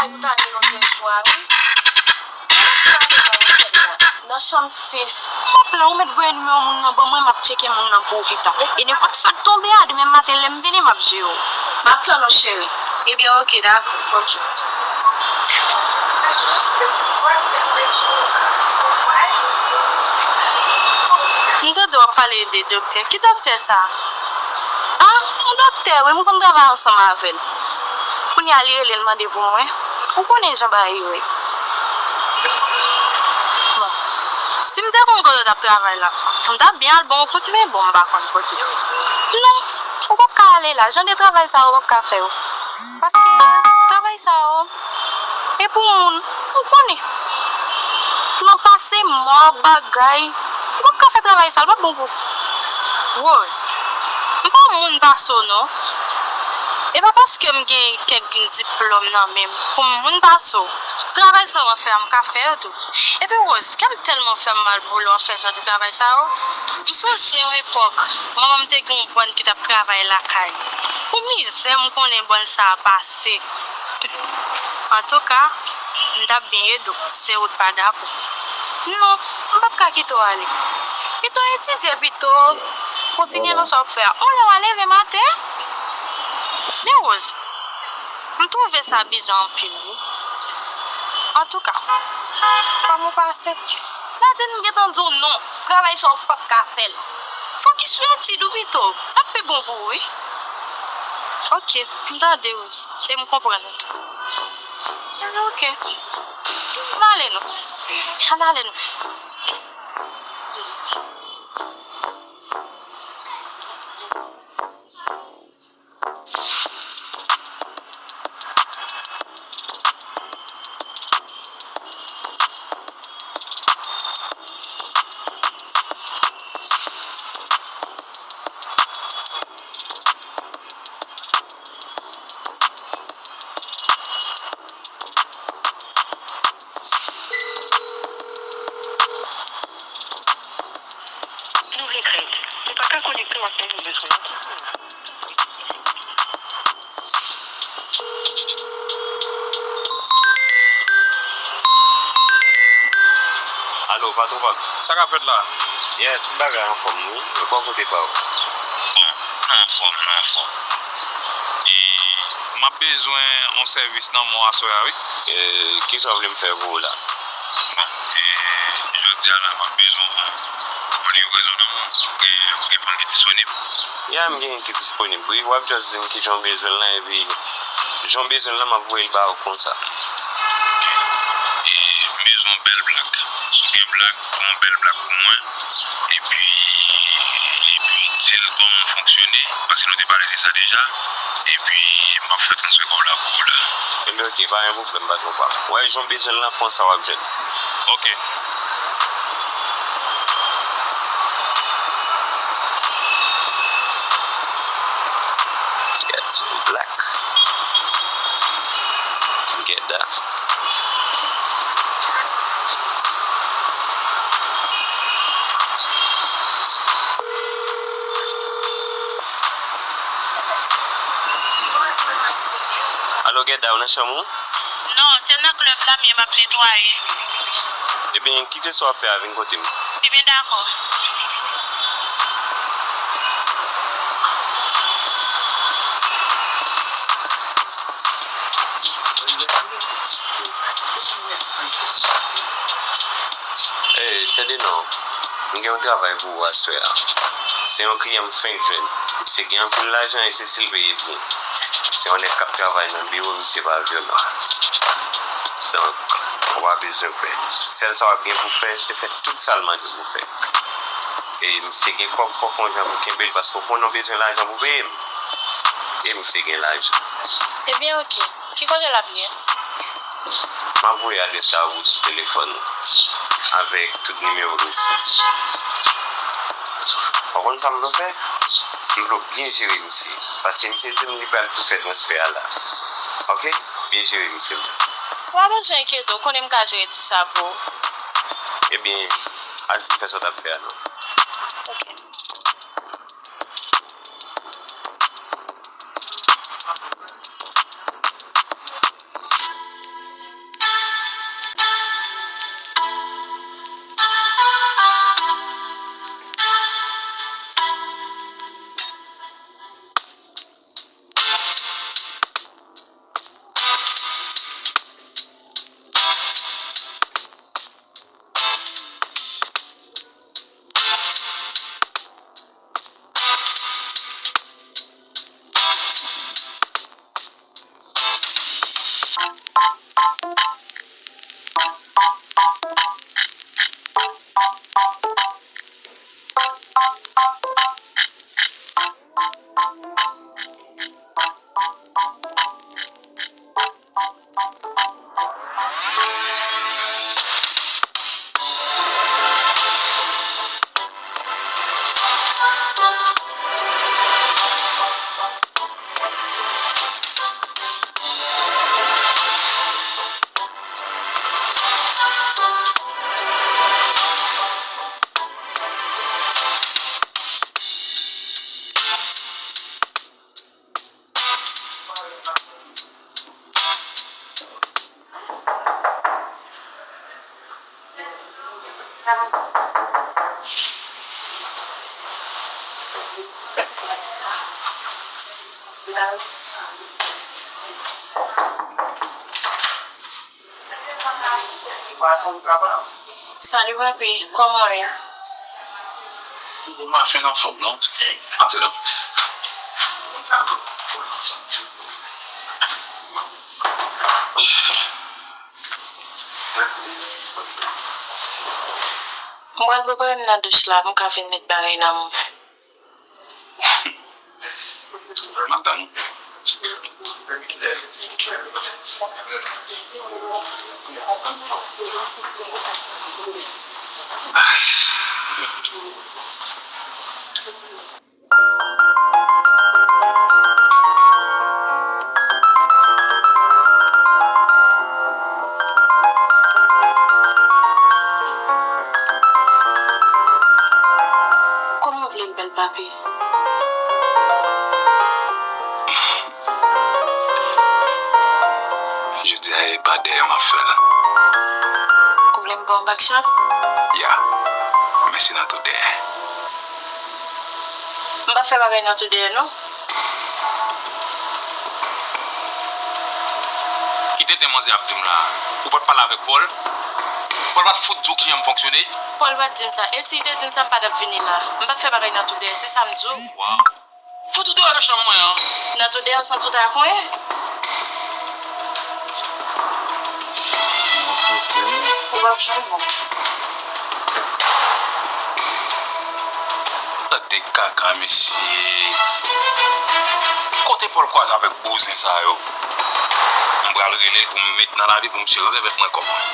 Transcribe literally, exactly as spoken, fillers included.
Ou ta vin lòt jou a, wi. Ou ta vin nan otèl la, nan chanm sis. M ap la, ou mèt voye nimewo moun nan ban mwen, m ap tcheke moun nan pou ou pita. E nenpòt sa k tonbe a, demen maten, lè m vini, m ap jere w. M ap tann ou, cheri. Ebyen, oke, dakò. Oke. M tande w ap pale de doktè. Ki doktè sa a? Ah, yon doktè, wi, m konn travay ansanm avè l. Kounye a, li rele l mande pou mwen. Ou konnen jan bagay yo ye. Bon. Si m te konn kote w t ap travay la, m t ap byen al ba w yon kout men, bon, m pa konn kote. Non, ou p ap ka ale la. Jan de travay sa yo p ap ka fè yo. Paske travay sa yo, e pou moun, ou konnen. Nan pase mò, bagay, ou p ap ka fè travay sa, l p ap bon pou ou. Rose, m pa moun pase w non. E pa paske m gen kèk diplòm nan men m pou m moun pase w. Travay sa w ap fè a, m ka fè yo tou. Epi Rose, kè m tèlman fè m mal pou lè w ap fè jan de travay sa yo. M sonje yon epòk, manman m te gen yon bòn ki t ap travay lakay. Pou mizè m konnen bòn sa a pase. Antouka, m t ap byen ede w, se ou t pa dakò. Non, m p ap ka kite w ale. Pito etidye pito, kontinye nan sa w ap fè a. On lè w a leve maten. Men Rose, m twouve sa bizè anpil, wi. Antouka, kòm ou pa aksepte, Nadine, m gentan di w non. Travay sa w p ap ka fè l. Fokis sou etid ou pito. L ap pi bon pou ou, wi. Oke, m tande w, e m konprann ou tou. Oke. Ann ale non. Ann ale non. Nou regrèt, nou pa ka konekte w ak moun nou bezwen an. Alo, patwon pa m. Sa k ap fèt la? Yeah, tout bagay anfòm wi. Mwen bò kote pa w. Bon, nou anfòm, nou anfòm. E m ap bezwen yon sèvis nan mò aswè a wi. E kisa w vle m fè pou ou la? Bon, e jodi a la, m ap bezwen yon, yon livrezon nan mò. Ou gen, ou gen fanm ki disponib? Yeah, m gen ki disponib wi. W ap just di m kijan w bezwen l lan epi jan w bezwen l lan, m ap voye l ba ou konsa. E m bezwen yon bèl blak. Si w gen blak, pran yon bèl blak pou mwen. Epi, epi di l kòman w fonksyone, paske nou te pale de sa deja. Epi, m ap fè transfè kòb la pou ou la. Ebyen, oke, pa gen pwoblèm, patwon pa m. W wè, jan w bezwen l lan, pran sa w ap jwenn. Oke. Get black. Get that. Alo, Gèda, ou nan chanm ou? Non, se nan klèb la m ye, m ap netwaye. Ebyen, kite sa w ap fè a, vin kote m. Ebyen, dakò. Ey, tande non. M gen yon travay pou ou aswè a. Se yon kliyan m fenk jwenn. Misye gen anpil lajan e se si l peye byen. Se yon nèg k ap travay nan biwo, misye pa vyolan. Donk, ou pa bezwen pè. Sèl sa w ap gen pou fè, se fè tout sa l mande w pou fè. E misye gen kòb, fò w fè yon jan pou kenbe l, paske w konnen w bezwen lajan pou peye m. E misye gen lajan. Ebyen, oke. Ki kote l ap ye? M ap voye adrès la pou ou sou telefòn ou, avèk tout nimewo l osi. Ou konn sa m vle w fè? M vle w byen jere misye, paske misye di m li pral tou fè transfè a la. Oke? Byen jere misye. Ou pa bezwen enkyete w, konnen m ka jere ti sa pou ou. Ebyen, al fin fè sa w t ap fè a non. Oke. Salut papi, kòman w ye? M pa fin anfòm non. Antre non. M pral prepare m nan douch la pou m ka vin met bagay nan men m. M ap tann ou. Kòman w vle l bèl, papi? Jodi a, e pa dèyè m ap fè l. Ou vle m ba w back shot? Ya. Men se nan tou dèyè. M pa fè bagay nan tou dèyè, non. Ki tenten manzè ap di m la? Ou pa t pale avèk Paul? Paul pa t fout di w kijan m fonksyone? Paul pa t di m sa. E si l te di m sa, m pa t ap vini la. M pa fè bagay nan tou dèyè, se sa m di w. Waw. Fout ou deyò nan chanm mwen an. Nan tou dèyè w santi w ta konyen. Ou p ap janm bon. Tande kaka, mesye. Kote Paul kwaze avèk bouzen sa yo? M pral rele l pou m met nan lavi pou misye remèt mwen kòb mwen.